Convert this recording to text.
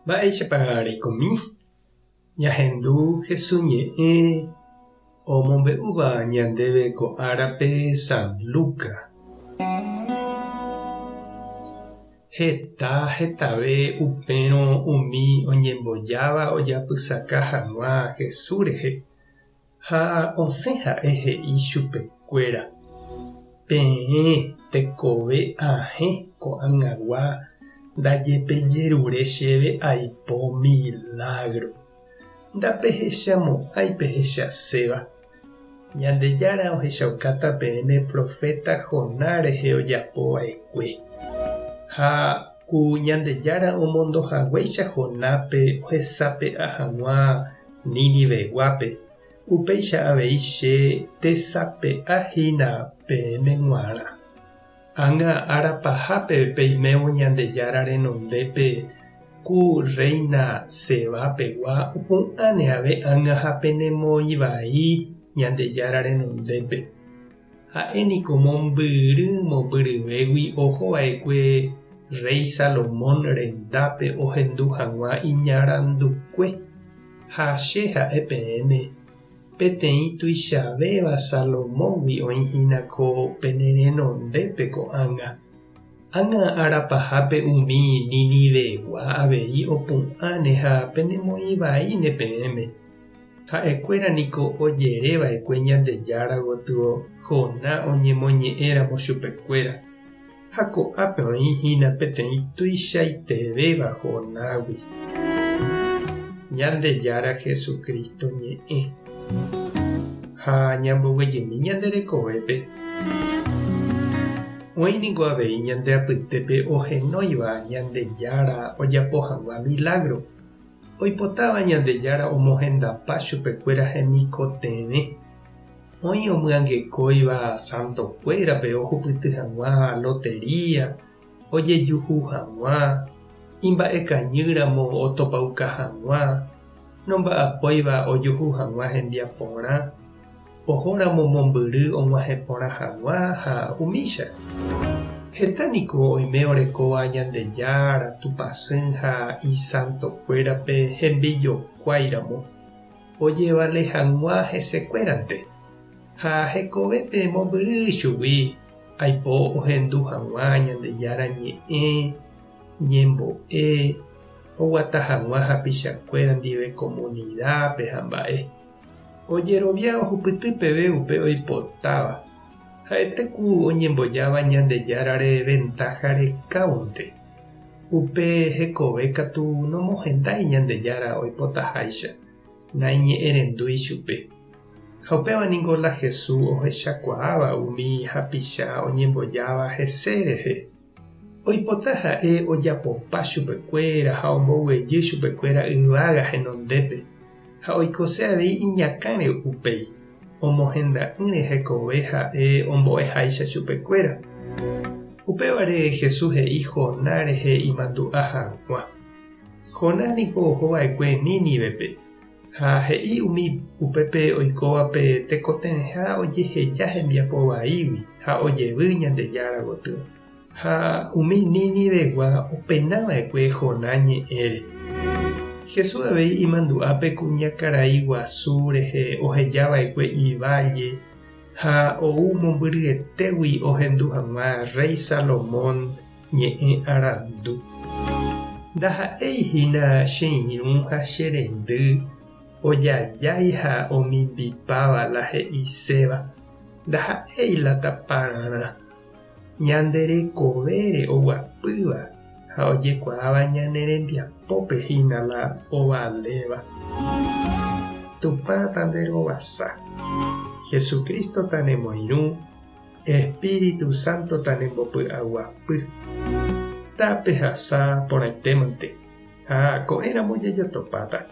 Mba'éichapa reikomi? Ñahendu Jesús ñe'ẽ omombe'úva ñandéve ko árape San Lucas. Heta hetave upérõ umi oñembojáva ojapysaka hag̃ua Jesús rehe, ha osẽ ha'e he'i chupekuéra, Peẽ tekove ahẽ ko'ag̃agua ndajepejerure chéve aipo milágro. Ndapehechamo'ãi pehechaséva. Ñandejára ohechaukáta peẽme proféta Jonás rehe ojapo va'ekue. Ha ku Ñandejára omondo haguéicha Jonápe ohesape'a hag̃ua Niniveguápe, upéicha avei che tesape'a hína peẽme g̃uarã. Ág̃a ára pahápe peimévo Ñandejára renondépe ku rréina Seba pegua opu'ãne ave ág̃a ha penemoĩ vai Ñandejára renondépe. Ha'e niko mombyry mombyryvégui oho va'ekue rréi Salomón rendápe ohendu hag̃ua iñarandukue. Ha che ha'e peẽme, Peteĩ tuichavéva Salomóngui oĩ hína ko pene renondépe ko'ág̃a. Ág̃a ára pahápe umi Ninivegua avei opu'ãne ha penemoĩ vaíne peẽme. Ha'ekuéra niko ojere va'ekue Ñandejára gotyo Joná oñemoñe'ẽramo chupekuéra. Ha ko'ápe oĩ hína peteĩ tuichaitevéva Jonágui. Ñandejára Jesucristo ñe'ẽ. Ha ñamboguejymi ñande rekovépe. Oĩ niko avei ñande apytépe ohenóiva Ñandejára ojapo hag̃ua milágro, oipotáva Ñandejára omohendapa chupekuéra hemikotevẽ. Oĩ omyangekóiva santokuérape ohupyty hag̃ua lotería, ojejuhu hag̃ua, imba'ekañýramo otopauka hag̃ua, nomba'apóiva ojuhu hag̃ua hembiaporã, ohóramo mombyry og̃uahẽ porã hag̃ua ha umícha. Heta niko oime orekóva Ñandejára, Tupãsy ha isantokuérape hembijokuáiramo. Ojevale hag̃ua hesekuérante, ha hekovépe mombyry chugui aipo ohendu hag̃ua Ñandejára ñe'ẽ, ñembo'e, oguata hag̃ua hapichakuéra ndive komunidápe ha mba'e. Ojerovia ohupyty peve upe oipotáva, ha'ete ku oñembojáva Ñandejárare ventáha rekáunte. Upe hekove katu nomohendái Ñandejára oipotaháicha, naiñe'ẽrendúi chupe. Ha upéva ningo la Jesús ohechakuaáva umi hapicha oñembojáva hese rehe. Oipota ha'e ojapopa chupekuéra ha omboguejy chupekuéra yvága henondépe, ha oikose avei iñakãre upéi, omohenda'ỹre hekove ha'e ombo'eháicha chupekuéra. Upévare Jesús he'i Jonás rehe imandu'a hag̃ua. Jonás niko oho va'ekue Nínivepe, ha he'i umi upépe oikóvape tekotevẽha ojeheja hembiapo vaígui ha ojevy Ñandejára gotyo. Ha umi Ninivegua opena va'ekue Jonás ñe'ẽre. Jesús avei imandu'a pe kuñakarai guasu rehe oheja va'ekue iválle ha ou mombyryetégui ohendu hag̃ua rréi Salomón ñe'ẽ arandu. Ndaha'éi hína che irũ ha che rendy ojajái ha omimbipáva la he'iséva, ndaha'éi la tapararã. Ñande rekovére oguapýva ha ojekuaáva ñane rembiapópe hína la ovaléva. Tupã tanderovasa. Jesucristo tanemoirũ, Espíritu Santo tanembopy'aguapy. Tapehasa porãitémante ha ko'ẽramo jajotopáta.